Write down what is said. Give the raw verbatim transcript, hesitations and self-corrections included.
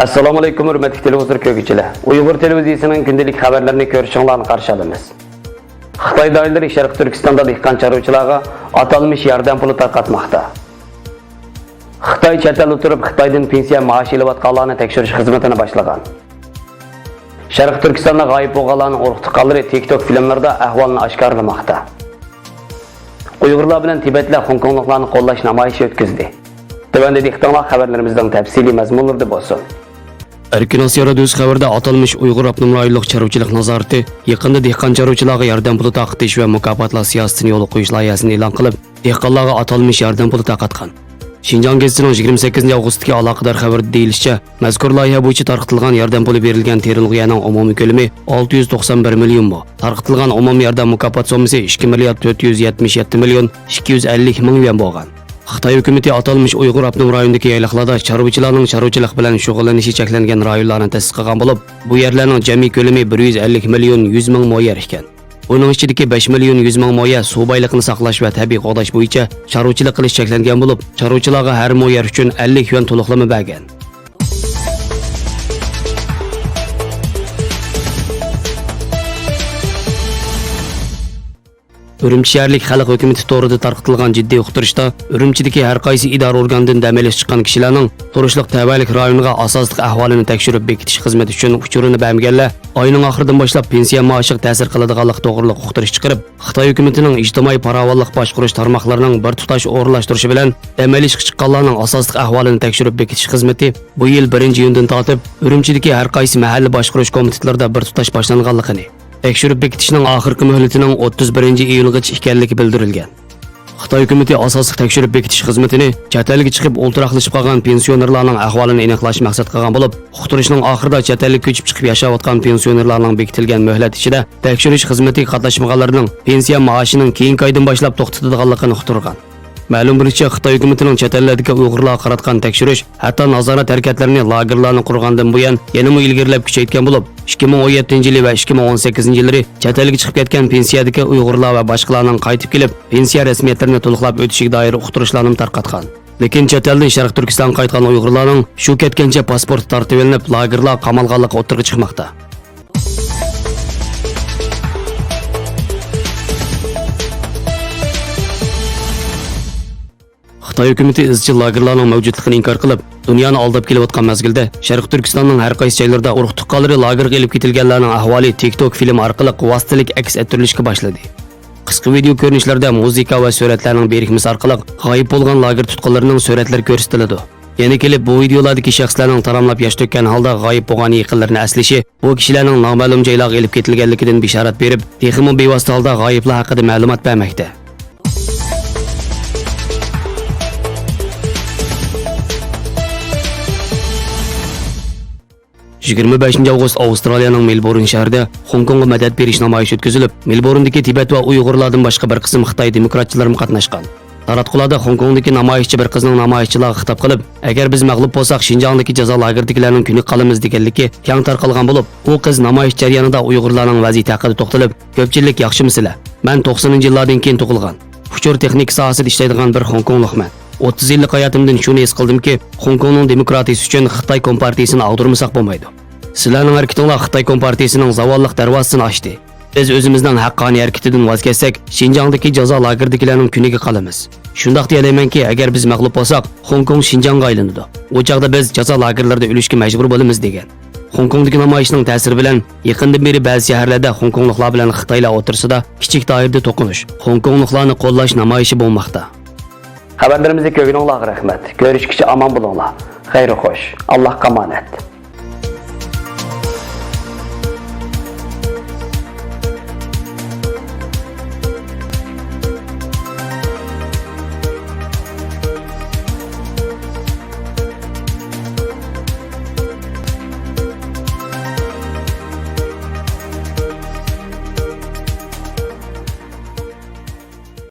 ئەسسالامۇئەلەيكۇم، ھۆرمەتلىك تېلېۋىزور كۆرگۈچىلەر. ئۇيغۇر تېلېۋىزىيىسىنىڭ كۈندىلىك خەۋەرلىرىنى كۆرۈشۈڭلارنى قارشى ئالىمىز. خىتاي دائىرىلىرى شەرقىي تۈركىستاندا دېھقان چارۋىچىلارغا ئاتالمىش ياردەم پۇلى تارقاتماقتا. خىتاي چەت ئەلدە تۇرۇپ خىتايدىن پېنسىيە مائاشى ئېلىۋاتقانلارنى تەكشۈرۈش خىزمىتىنى باشلىغان. شەرقىي تۈركىستاندا غايىب بولغانلارنىڭ ئۇرۇق تۇغقانلىرى تىك توك فىلىملىرىدا ئەھۋالنى ئاشكارىلىماقتا. ئۇيغۇرلار بىلەن تىبەتلەر خوڭكوڭلۇقلارنى قوللاش نامايىشى ئۆتكۈزدى. تۆۋەندە دىققىتىڭلار خەۋەرلىرىمىزنىڭ تەپسىلىي مەزمۇنلىرىدا بولسۇن. ئەركىن ئاسىيا رادىيوسى خەۋىرىدە ئاتالمىش ئۇيغۇر ئاپتونوم رايونلۇق چارۋىچىلىق نازارىتى يېقىندا دېھقان چارۋىچىلارغا ياردەم پۇلى تارقىتىش ۋە مۇكاپاتلاش سىياسىتىنى يولغا قويۇش لايىھەسىنى ئېلان قىلىپ، دېھقانلارغا ئاتالمىش ياردەم پۇلى تارقاتقان. شىنجاڭ گېزىتىنىڭ يىگىرمە سەككىزىنچى ئاۋغۇستتىكى ئالاقىدار خەۋىرىدە دېيىلىشىچە، مەزكۇر لايىھە بويىچە تارقىتىلغان ياردەم پۇلى بېرىلگەن تېرىلغۇ يەرنىڭ ئومۇمىي كۆلىمى ئالتە يۈز توقسان بىر مىليون مو، تارقىتىلغان ئومۇمىي ياردەم مۇكاپات سوممىسى ئىككى مىليارد تۆت يۈز يەتمىش يەتتە مىليون ئىككى يۈز ئەللىك مىڭ يۈەن بولغان. خىتاي ھۆكۈمىتى ئاتالمىش ئۇيغۇر ئاپتونوم رايونىدىكى يايلاقلاردا چارۋىچىلارنىڭ چارۋىچىلىق بىلەن شۇغۇللىنىشى چەكلەنگەن رايونلارنى تەسىس قىلغان بولۇپ، بۇ يەرلەرنىڭ جەمئىي كۆلىمى بىر يۈز ئەللىك مىليون يۈز مىڭ مو يەر ئىكەن. بۇنىڭ ئىچىدىكى بەش مىليون يۈز مىڭ مو يەر سۇ بايلىقىنى ساقلاش ۋە تەبىئىي قوغداش بويىچە چارۋىچىلىق قىلىش چەكلەنگەن بولۇپ، چارۋىچىلارغا ھەر مو يەر ئۈچۈن ئەللىك يۈەن تولۇقلىما بەرگەن. ئۈرۈمچى شەھەرلىك خەلق ھۆكۈمىتى تورىدا تارقىتىلغان جىددىي ئۇقتۇرۇشتا، ئۈرۈمچىدىكى ھەر قايسى ئىدارە ئورگاندىن دەم ئېلىش چىققان كىشىلەرنىڭ تۇرۇشلۇق تەۋەلىك رايونىغا ئاساسلىق ئەھۋالىنى تەكشۈرۈپ بېكىتىش خىزمىتى ئۈچۈن ئۇچۇرىنى بەرمىگەنلەر ئاينىڭ ئاخىرىدىن باشلاپ پېنسىيە مائاشىغا تەسىر قىلىدىغانلىقى توغرىلىق ئۇقتۇرۇش چىقىرىپ، خىتاي ھۆكۈمىتىنىڭ ئىجتىمائىي پاراۋانلىق باشقۇرۇش تارماقلىرىنىڭ بىر تۇتاش ئورۇنلاشتۇرۇشى بىلەن دەم ئېلىشقا چىققانلارنىڭ ئاساسلىق ئەھۋالىنى تەكشۈرۈپ بېكىتىش خىزمىتى بۇ يىل بىرىنچى ئىيۇندىن تارتىپ ئۈرۈمچىدىكى ھەر قايسى مەھەللە باشقۇرۇش كومىتېتلىرىدا بىر تۇتاش باشلانغانلىقىنى، تەكشۈرۈپ بېكىتىشنىڭ ئاخىرقى مۆھلىتىنىڭ ئوتتۇز بىرىنچى ئىيۇلغىچە ئىكەنلىكى بىلدۈرۈلگەن. خىتاي ھۆكۈمىتى ئاساسلىق تەكشۈرۈپ بېكىتىش خىزمىتىنى چەت ئەلگە چىقىپ ئولتۇراقلىشىپ قالغان پېنسىيونېرلارنىڭ ئەھۋالىنى ئېنىقلاش مەقسەت قىلغان بولۇپ، ئۇقتۇرۇشنىڭ ئاخىرىدا چەت ئەلگە كۆچۈپ چىقىپ ياشاۋاتقان پېنسىيونېرلارنىڭ بېكىتىلگەن مۆھلەت ئىچىدە تەكشۈرۈش خىزمىتىگە قاتناشمىغانلارنىڭ پېنسىيە مائاشىنىڭ كېيىنكى ئايدىن باشلاپ توختىتىدىغانلىقىنى ئۇقتۇرغان. مەلۇم بولۇشىچە، خىتاي ھۆكۈمىتىنىڭ چەت ئەللەردىكى ئۇيغۇرلارغا قاراتقان تەكشۈرۈش، ھەتتا نازارەت ھەرىكەتلىرىنى لاگېرلارنى قۇرغاندىن بۇيان يەنىمۇ ئىلگىرىلەپ كۈچەيتكەن بولۇپ، ئىككى مىڭ ئون يەتتىنچى يىلى ۋە ئىككى مىڭ ئون سەككىزىنچى يىللىرى چەت ئەلگە چىقىپ كەتكەن پېنسىيەدىكى ئۇيغۇرلار ۋە باشقىلارنىڭ قايتىپ كېلىپ، پېنسىيە رەسمىيەتلىرىنى تولۇقلاپ ئۆتۈشىگە دائىر ئۇقتۇرۇشلارنىمۇ تارقاتقان. لېكىن چەت ئەلدىن شەرقىي تۈركىستانغا قايتقان ئۇيغۇرلارنىڭ شۇ كەتكەنچە پاسپورتى تارتىۋېلىنىپ، لاگېرلارغا قامالغانلىقى ئوتتۇرىغا چىقماقتا. خىتاي ھۆكۈمىتى ئىزچىل لاگېرلارنىڭ مەۋجۇتلۇقىنى ئىنكار قىلىپ، دۇنيانى ئالداپ كېلىۋاتقان مەزگىلدە، شەرقىي تۈركىستاننىڭ ھەر قايسى جايلىرىدا ئۇرۇق تۇغقانلىرى لاگېرغا ئېلىپ كېتىلگەنلەرنىڭ ئەھۋالى تىك توك فىلىمى ئارقىلىق ۋاسىتىلىك ئەكس ئەتتۈرۈلۈشكە باشلىدى. قىسقا ۋىدېئو كۆرۈنۈشلەردە مۇزىكا ۋە سۈرەتلەرنىڭ بىرىكمىسى ئارقىلىق غايىب بولغان لاگېر تۇتقۇنلىرىنىڭ سۈرەتلىرى كۆرسىتىلىدۇ. يەنە كېلىپ بۇ ۋىدېئولاردىكى شەخسلەرنىڭ تاراملاپ ياش تۆككەن ھالدا غايىب بولغان يېقىنلىرىنى ئەسلىشى بۇ كىشىلەرنىڭ نامەلۇم جايلارغا ئېلىپ كېتىلگەنلىكىدىن بېشارەت بېرىپ، تېخىمۇ بىۋاسىتە ھالدا غايىبلار ھەققىدە مەلۇمات بەرمەكتە. يىگىرمە بەشىنچى ئاۋغۇست ئاۋسترالىيەنىڭ مېلبورن شەھىرىدە خوڭكوڭغا مەدەت بېرىش نامايىشى ئۆتكۈزۈلۈپ، مېلبورندىكى تىبەت ۋە ئۇيغۇرلاردىن باشقا بىر قىسىم خىتاي دېموكراتچىلىرىمۇ قاتناشقان. تاراتقۇلاردا خوڭكوڭدىكى نامايىشچى بىر قىزنىڭ نامايىشچىلارغا خىتاب قىلىپ، ئەگەر بىز مەغلۇپ بولساق، شىنجاڭدىكى جازا لاگېرىدىكىلەرنىڭ كۈنىگە قالىمىز دېگەنلىكى كەڭ تارقالغان بولۇپ، ئۇ قىز نامايىش جەريانىدا ئۇيغۇرلارنىڭ ۋەزىيىتى ھەققىدە توختىلىپ، كۆپچىلىك ياخشىمۇسىلەر؟ مەن توقسىنىنچى يىللاردىن كېيىن تۇغۇلغان، ئۇچۇر تېخنىكا ساھەسىدە ئىشلەيدىغان بىر خوڭكوڭلۇقمەن. ئوتتۇز يىللىق ھاياتىمدىن شۇنى ھېس قىلدىمكى، خوڭكوڭنىڭ دېموكراتىيىسى ئۈچۈن خىتاي كومپارتىيىسىنى ئاغدۇرمىساق بولمايدۇ. سىلەرنىڭ ھەرىكىتىڭلار خىتاي كومپارتىيىسىنىڭ زاۋاللىق دەرۋازىسىنى ئاچتى. بىز ئۆزىمىزنىڭ ھەققانىي ھەرىكىتىدىن ۋاز كەچسەك، شىنجاڭدىكى جازا لاگېرىدىكىلەرنىڭ كۈنىگە قالىمىز. شۇنداق دېيەلەيمەنكى، ئەگەر بىز مەغلۇپ بولساق، خوڭكوڭ شىنجاڭغا ئايلىنىدۇ. ئۇ چاغدا بىز جازا لاگېرلىرىدا ئۆلۈشكە مەجبۇر بولىمىز، دېگەن. خوڭكوڭدىكى نامايىشنىڭ تەسىرى بىلەن يېقىندىن بېرى بەزى شەھەرلەردە خوڭكوڭلۇقلار بىلەن خىتايلار ئوتتۇرىسىدا كىچىك دائىرىدە توقۇنۇش، خوڭكوڭلۇقلارنى قوللاش نامايىشى بولماقتا. خەۋەرلىرىمىزنى كۆرگىنىڭلارغا رەھمەت. كۆرۈشكىچە ئامان بولۇڭلار. خەير خوش. ئاللاھقا ئامانەت.